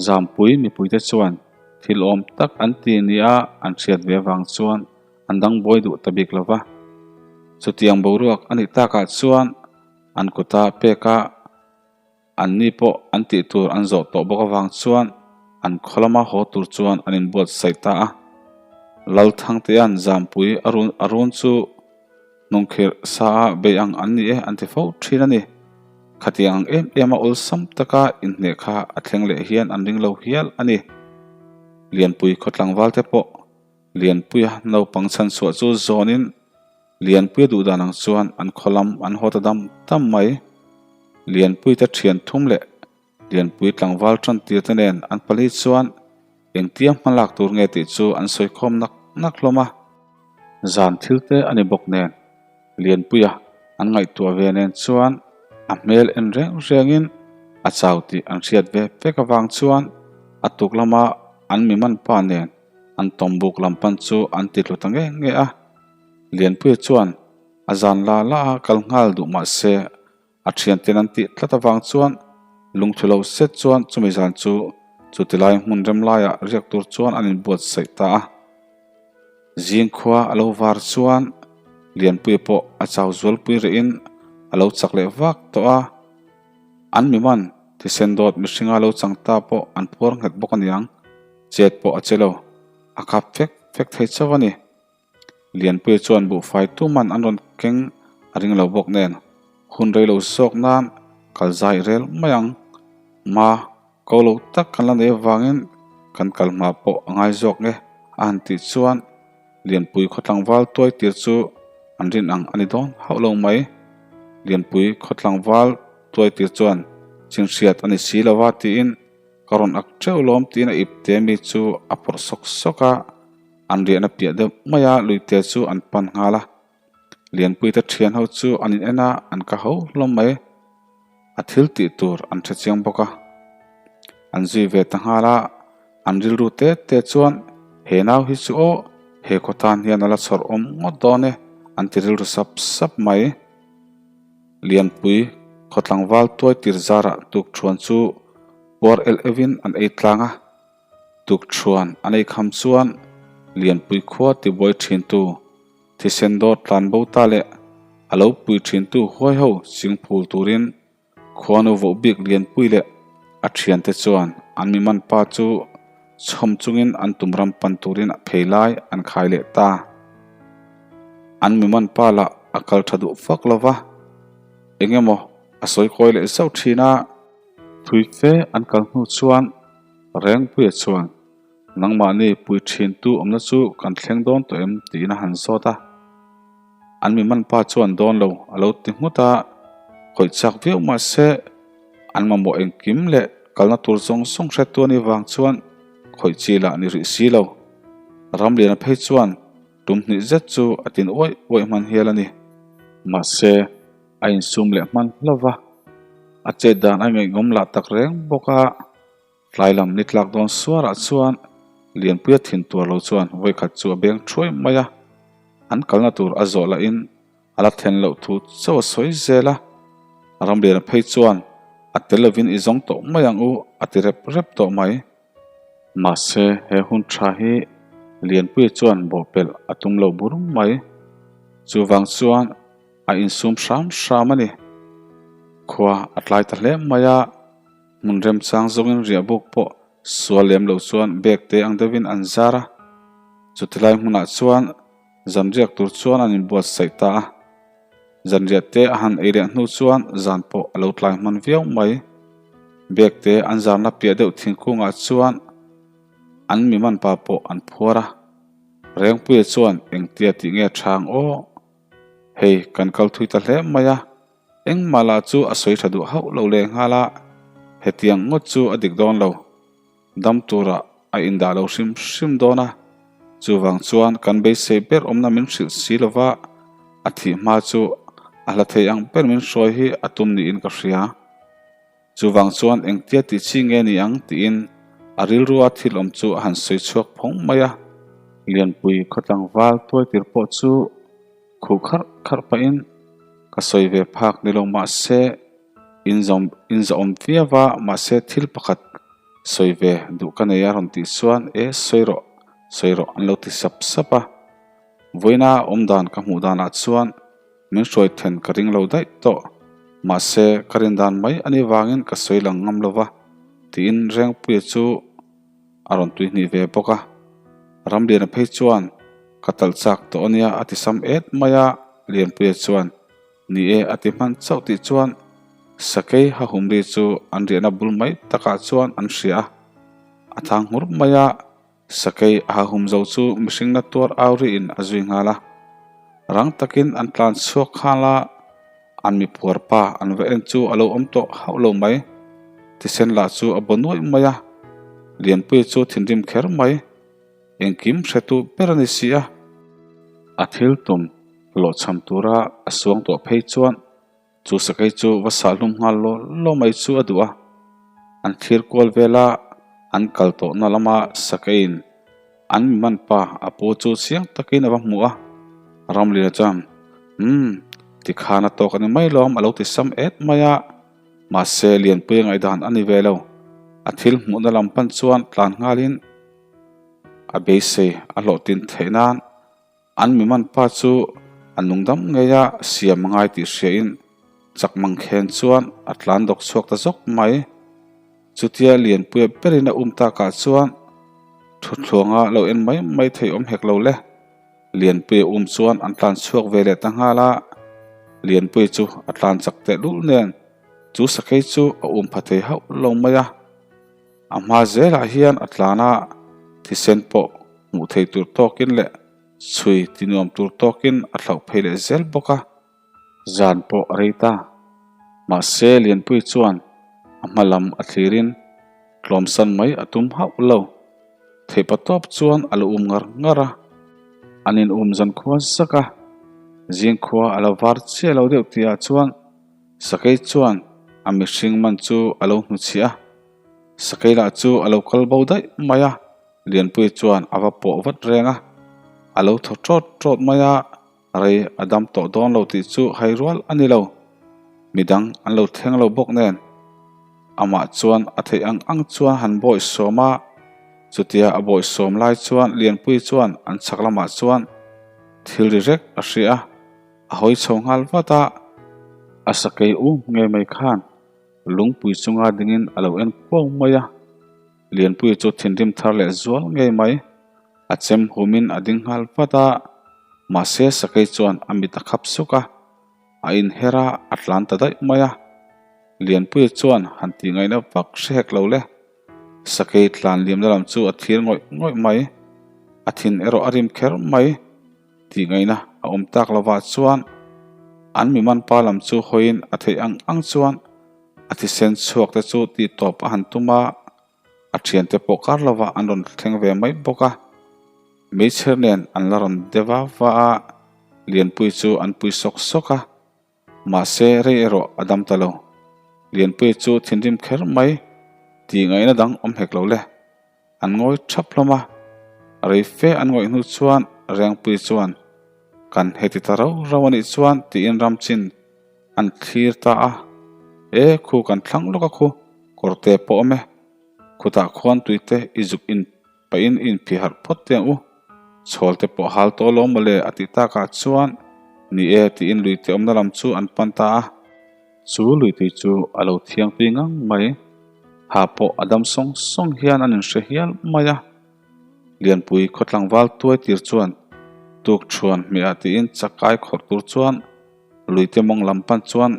Zampui mipuite chuan thil awm tak an ti nia an hriat ve avang chuan an dang buai duh ta bik lo va. Chutiang boruak a nih takah chuan an kuta peka anni pawh an tih tur an zawh tawh bawk avang chuan an khaw lama haw tur chuan an inbuatsaih ta a. Lalthangtea'n Zampui a run chu Hnungkhirh sa a bei ang an ni e an ti fo thin a ni. Khatiang ang em em a awlsam taka inhneh kha a thleng leh hian an ring lo hial a ni. Lianpui khaw tlangval te pawh Lianpuia naupang chhanchhuah chu zawnin Lianpuia duh dan ang chuan an khaw lam an haw ta dam dam mai. Lianpui te thian thum leh Lianpui tlangval tan tir te nen an pali chuan engtia hma lak tur nge tih chu an sawi khawm nak nak hlawm a. Zan thil te a ni bawk nen Lianpuia an ngaihtuah ve nen chuan a hmel en reng rengin a chau tih an hriat ve vek avang chuan a tuk lama an mi man pa nen an tawmbuk lam pan chu an ti tlu ta nge nge a. Lianpuia chuan a zan la la a kal nghal duh mahse A thianten an tih tlat avang chuan lungthu lo set chuan chumi zan chu chuti lai hmun rem laiah riak tur chuan an inbuatsaih ta a. Zing khua a lo var chuan Lianpuia pawh a chau zualpui rihin a lo chak leh vak tawh a. An miman thisen dawt mihringa lo chang ta pawh an phuar nghet bawk aniang, chet pawh a che lo, a khap fek fek thei chauh a ni. Lianpuia chuan buhfai tuman an rawn keng a ring lo bawk nen hun rei lo zawk nan kal zai rel mai ang. Ma, ko lo tak kan la nei avangin kan kal hma pawh a ngai zawk nge a han tih chuan Lianpui khaw tlangval tuai tir chu an rin ang a ni dawn hauh lo mai. Lianpui khaw tlangval tuai tir chuan chinhriat a ni si lo va tiin ka rawn ak teuh lawm tiin a ipte mi chu a phawrh sawk sawk a. An riahna piah deuh maia luite chu an pan nghal a. Lianpuite thian ho chu an in en a, an ka ho hlawm mai. A thil tih tur an hre chiang bawk a. An zui ve ta nghal a, an rilru te te chuan he nau hi chu aw, he khaw tan hian a la chhawrh awm ngawt dawn e an ti rilru sap sap mai. Lianpui khaw tlangval tuai tir zarah tukthuan chu puar el euhin an ei tlang a. Tukthuan an ei kham chuan Lianpui khua tibuai thintu thisen dawt tlan bo ta leh a lo pui thintu huai ho chingphul turin khuanu voh bik Lianpui leh a thiante chuan an mi man pa chu chhawm chungin an tum ram pan turin phei lai an khai leh ta. An mi man pa lah a kal tha duh fak lo va, eng emaw a sawi kawi leh zauh thin a. Thui fe an kal hnu chuan Rengpuia chuan, Nangmahni pui thintu awmna chu kan thleng dawn tawh em? tiin a han zawt a. An mi man pa chuan dawn lo a lo ti nghut a, khawih chak viau mah se an mamawh engkim leh kalna tur zawng zawng hretu a nih vang chuan khawih chi lah ni rih si lo. Ramliana phei chuan tum hnih zet chu a tin uaih uaih hman hial a ni. Mahse, a insum leh hman hlauh va, a chet dan a ngaihngawm lah tak reng bawk a. Tlai lam ni tlak dawn suarah chuan Lianpuia thin tuar lo chuan vawikhat chu a beng thuai mai a, an kalna tur a zawh lahin a la then loh thu chauh a sawi zel a. Ramliana phei chuan a tel lovin i zawng tawh mai ang u a ti rep rep tawh mai. Mahse he hun tha hi Lianpuia chuan bawhpelh a tum lo bur mai. Chuvang chuan a insum hram hram a ni. Khua a tlai ta hle mai a. Hmun remchang zawngin riahbuk pawh sual lem lo chuan bag te ang deuhin an zar a, chutilai hmunah chuan zanriak tur chuan an inbuatsaih ta a. Zanriah te a han ei leh hnu chuan zan pawh a lo tlai hman viau mai. Bag te an zarna piah deuh thingkungah chuan an mi man pa pawh an phuar a. Rengpuia chuan engtia tih nge thang aw? Hei kan kal thui ta hle mai a. Engmah lah chu a sawi tha duh hauh lo leh nghal a, hetiang ngawt chu a dik dawn lo. Dam turah a indah lo hrim hrim dawn a, chuvang chuan kan beisei ber awmna min hrilh si lo va, a thih hma chu a hla thei ang ber min hruai hi a tum niin ka hria. Chuvang chuan engtia tih chi nge ni ang tiin a rilrua thil awm chu a han sawi chhuak phawng mai a. Lianpui khaw tlangval tuaitir pawh chu khuh kharh kharh pahin ka sawi ve phak ni lo mahse inzawm inzawm viau a mahse thil pakhat sawi ve duh ka nei a rawn tih chuan e sawi rawh sawi rawh an lo ti sap sap a. Vawiina awmdan ka hmuh danah chuan Min hruai then ka ring lo daih tawh. Mahse, ka rin dan mai a nih vangin ka sawi lang ngam lo va, tiin Rengpuia chu a rawn tuihnih ve bawk a. Ramliana phei chuan, Ka talh chak tawh a nia a ti sam et mai a, Lianpuia chuan, Ni e a ti hman chauh tih chuan Sakei Hahumri chu an riahna bul mai takah chuan an hria a, a thang nghur mai a. Sakei a hahum zo chu mihring na tuar au rihin a zui nghal a. Rang takin an tlan chhuak nghal a, an mi phuar pa an va en chu a lo awm tawh hauh lo mai. Thisen lah chu a baw nuaih mai a, Lianpuia chu thinrim kher mai. Engkim hretu ber a ni si a. A thil tum hlawhchham tura a suang tawh phei chuan Chu sakei chu va sah hlum nghal law law mai chu a duh a, an thlir kual vel a, an kal tawhna lama sakeiin an mi man pa a pu chu chiang takin a va hmu a, Ramlina chuan Umm, tikhan a tawk a ni mai lawm a lo ti sam et mai a, mahse Lianpuia ngaihdan a ni ve lo, a thil hmuhna lam pan chuan tlan nghalin a beisei a hlawhtlin theih nan An mi man pa chu a nungdam ngei a siam a ngai tih hriain chak mang khen chuan a tlan dawk chhuak ta zawk mai. Chutia Lianpuia berin a um takah chuan thuthluanga lo en mai mai thei awm hek lo le. Lianpuia um chuan an tlan chhuak ve leh ta nghal a, Lianpuia chu a tlan chak teh lul nen chu sakei chu a um pha thei hauh lo mai a. A hma zelah hian a tlan a, thisen pawh hmuh thei tur tawkin leh chhui ti nuam tur tawkin a thlauh phei leh zel bawk a. Zan pawh a rei ta. Mahse Lianpui chuan a hma lam a thlirin tlawmsan mai a tum hauh lo. Theihpa tawp chuan a la um ngar ngar a, an in um zan khua zak a. Zingkhua a lo var chiah lo deuh tihah chuan Sakei chuan a mihring man chu a lo hnuchhiah a. Sakei lah chu a lo kal bo daih mai a, Lianpuia chuan a va pawh vat reng a. A lo thaw ṭawt ṭawt mai a, rei a dam tawh dawn lo tih chu hai rual a ni lo. Midang an lo thleng lo bawk nen. Amah chuan a theih ang ang chuan han bawih sawm a, chutia a bawih sawm lai chuan Lianpuia chuan an chhak lamah chuan thil ri rek a hria a, a hawi chho nghal vat a. A sakei um ngei mai khan lungpui chunga dingin a lo en kuau mai a, Lianpuia chu thinrim thar leh zual ngei mai. A chem humin a ding nghal vat a, mahse sakei chuan a mit a khap suk a, a inher a, a tlan ta daih mai a. Lianpuia chuan han tih ngaihna vak hre hek lo le. Sakei tlan liamna lam chu a thir ngawih ngawih mai. A thin erawh a rim kher mai. Tih ngaihna a awm tak lovah chuan an mi man pa lam chu hawiin a theih ang ang chuan a thisen chhuak te chu tih tawp a han tum a, a thiante pawh kar lovah an rawn thleng ve mai bawk a. Meichher nen an la rawn de va va a, Lianpui chu an pui sawk sawk a. Mahse, rei erawh a dam ta lo. Lianpuia chu thinrim kher mai tih ngaihna dang awm hek lo le. An ngawi thap hlawm a, rei fe an ngawih hnu chuan Rengpuia chuan, Kan heti ta rau rau a nih chuan tiin Ramchin an thlir ta a. E, khu kan thlang lawk a khu, kawrte pawh awm e. Khutah khuan tuite i zuk in Pahin i inphih harh phawt teh ang u, chhawl te pawh hal tawh lo mawle a tih takah chuan ni e tiin luite awmna lam chu an pan ta a. Chu luitui chu a lo thiang tui ngang mai, ha pawh a dam sawng sawng hian an inhre hial mai a. Lianpui khaw tlangval tuai tir chuan tuk thuan hmehah tiin chakai khawrh tur chuan luite mawng lam pan chuan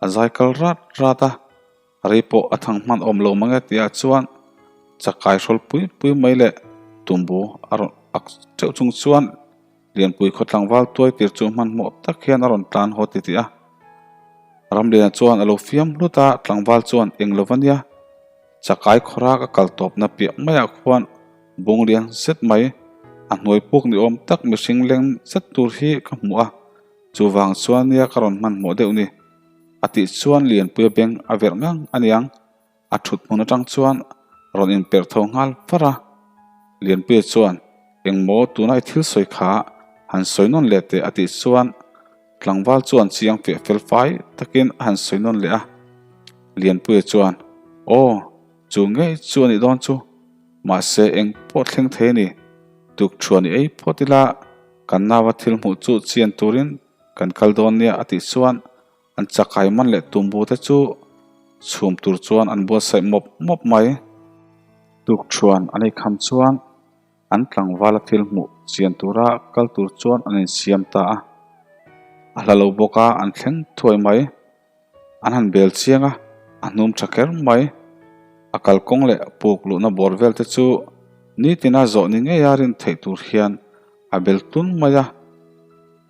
a zai kal rat rat a. Rei pawh a thang hman awm lo mang e tihah chuan chakai hrawl pui pui mai leh tumbu a rawn ak teuh chung chuan Lianpui khaw tlangval tuai tir chu hmanhmawh tak hian a rawn tlan haw ti tih a. Ramliana chuan a lo fiam hlut a, tlangval chuan eng lo va nia, chakai khawrak a kal tawpna piah maiah khuan bung lian zet mai, a hnuai puk ni awm tak mihring leng zet tur hi ka hmu a, chuvang chuan nia ka rawn hmanhmawh deuh ni. A tih chuan Lianpuia beng a verh ngang a niang, a thut hmun atang chuan rawn inperh tho nghal far a. Lianpuia chuan, Engmaw tuna i thil sawi kha han sawi nawn leh teh a tih chuan tlangval chuan chiang fiah fel fai takin a han sawi nawn leh a. Lianpuia chuan, Aw, chu ngei chu a nih dawn chu, mahse eng pawh thleng thei a ni, tukṭhuan i ei phawt ila kan naua thil hmuh chu chian turin Kan kal dawn nia a tih chuan an chakai man leh tumbu te chu chhum tur chuan an buatsaih mawp mawp mai. Tukṭhuan an ei kham chuan an tlangvala thil hmuh chian tura kal tur chuan an insiam ta a. A hla lo bawk a an thleng thuai mai. An han bel chiang a, a hnum tha kher mai. A kalkawng leh puk luhna bawr vel te chu nitina zawh ni ngeia rin theih tur hian a bel tun mai a.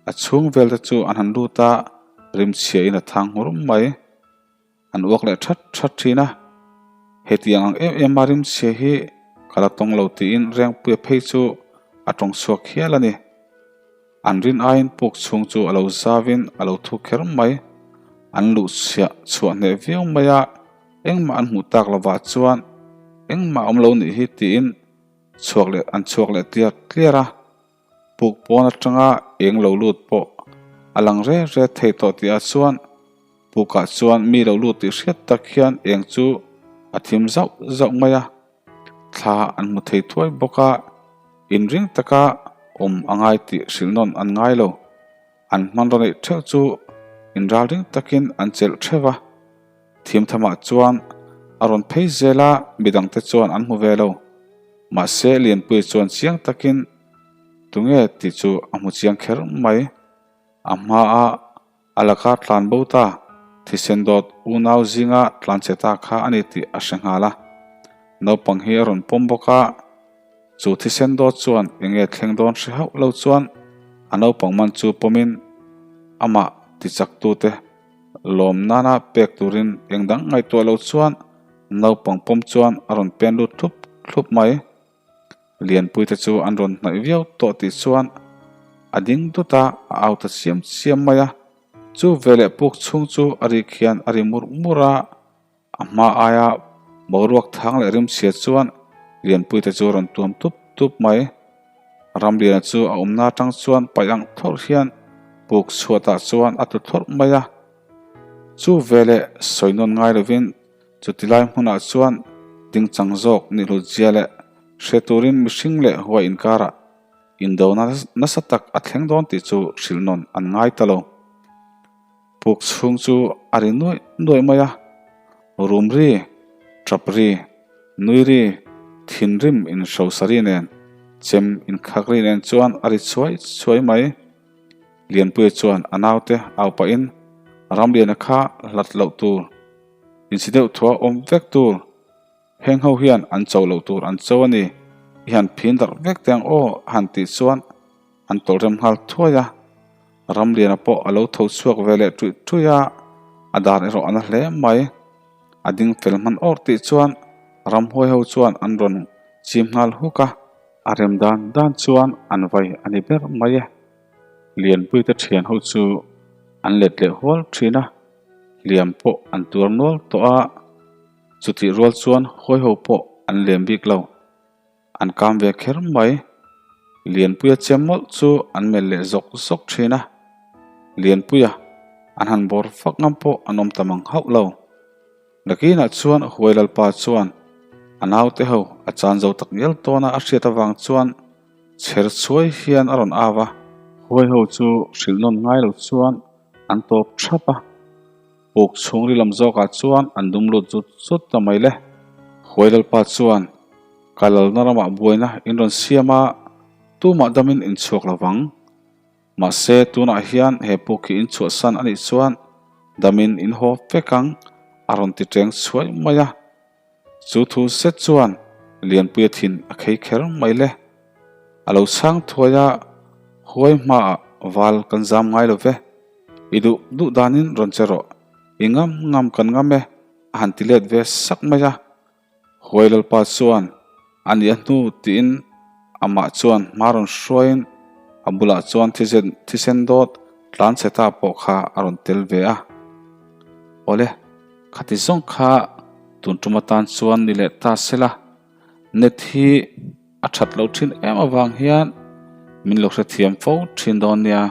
A chhung vel te chu an han lut a, rimchhiain a thang nghur mai. An uak leh that that thin a, hetiang ang em em a rimchhia hi ka la tawng lo tiin Rengpuia phei chu a tawng chhuak hial a ni. An rin aiin puk chhung chu a lo zavin a lo thu kher mai. An luh chhiah chhuah hneh viau mai a, engmah an hmuh tak lovah chuan engmah a awm lo nih hi tiin chhuak leh an chhuak leh tliar tliar a. Puk pawn atanga eng lo lut pawh a lang re re thei tawh tihah chuan pukah chuan mi lo lut tih hriat tak hian eng chu a thim zauh zauh mai a, thla an hmu thei thuai bawk a, inring taka awm a ngai tih hrilh nawn an ngai lo. An hmanraw neih theuh chu inralring takin an chelh theuh a, thim thamah chuan a rawn phei zel a, midangte chuan an hmu ve lo. Mahse, Lianpuia chuan chiang takin tunge tih chu a hmu chiang kher mai. A hmaa a laka tlan bo ta, thisen dawt unau zinga tlan che ta kha a ni tih a hre nghal a. Naupang hi a rawn pawm bawk a. Chu thisen dawt chuan eng nge thleng dawn hre hauh lo chuan a naupang man chu pawmin amah tichaktute lawm nana pek turin eng dang ngaihtuah lo chuan naupang pawm chuan a rawn pen lut thlup thlup mai. Lianpuite chu an rawn hnaih viau tawh tih chuan. a ding dut a, a au ta siam siam mai a. Chu veleh puk chhung chu a rik hian a ri mur mur a, a hma aia boruak thang leh rimchhia chuan Lianpuite chu a rawn tuam tup tup mai. Ramliana chu a awmna atang chuan paih ang thlawrh hian puk chhuatah chuan a tlu thlawrh mai a. Chu veleh sawi nawn ngai lovin chuti lai hmunah chuan dingchang zawk nihlutzia leh hre turin mihring leh huai inkarah Indona nasa tak a thleng dawn tih chu hrilh nawn an ngai ta lo. Puk chhung chu a ri nuaih nuaih mai a, rum ri, tap ri, nui ri, thinrim inhrosa ri nen, chem inkhak ri nen chuan a ri chhuai chhuai mai. Lianpuia chuan a naute au pahin Ramliana kha hlat loh tur, insi deuh thua awm vek tur, Heng ho hian an cho loh tur an cho a ni, i han phin darh vek teh ang aw a han tih chuan an tawlh rem nghal thuai a. Ramliana pawh a lo tho chhuak ve leh ṭuih ṭuih a, a dan erawh a na hle mai. A ding fel hman awr tih chuan ramhuai ho chuan an rawn chim nghal huk a. A rem dan dan chuan an vai a ni ber mai e. Lianpuite ṭhian ho chu an let leh hual ṭhin a, hliam pawh an tuar nual tawh a. Chutih rual chuan hawi ho pawh an lem bik lo. An kam ve kher mai. Lianpuia chem mawlh chu an melh leh zawk zawk thin a. Lianpuia an han bawr fak ngam pawh an awm ta mang hauh lo. Nakinah chuan Huai Lalpa chuan a naute ho a chan zo tak ngial tawn a a hriat avang chuan chher chhuai hian a rawn au a. Huai ho chu hrilh nawn ngai lo chuan an tawp thap a. Puk chhungri lam zawkah chuan an dum lut zut zut ta mai le. Huai Lalpa chuan, Ka lalna ramah buaina in rawn siam a, tumah damin in chhuak lo vang. Mahse, tunah hian he puk hi in chhuahsan a nih chuan damin in haw vek ang, a rawn ti teng chhuai mai a. Chu thu set chuan Lianpuia thin a khei kher mai le. A lo chhang thuai a, Huai hmaah val kan zam ngai lo ve. I duh duh danin rawn che rawh. I ngam ngam kan ngam e, a han ti let ve sak mai a. Huai Lalpa chuan a nih a hnu tiin amah chuan hma rawn hruaiin a bulah chuan thisen dawt tlan chhe ta pawh kha a rawn tel ve a. Awle, khati zawng kha tun tum atan chuan ni leh ta sela, net hi a that loh thin em avang hian min lo hrethiam fo thin dawn nia.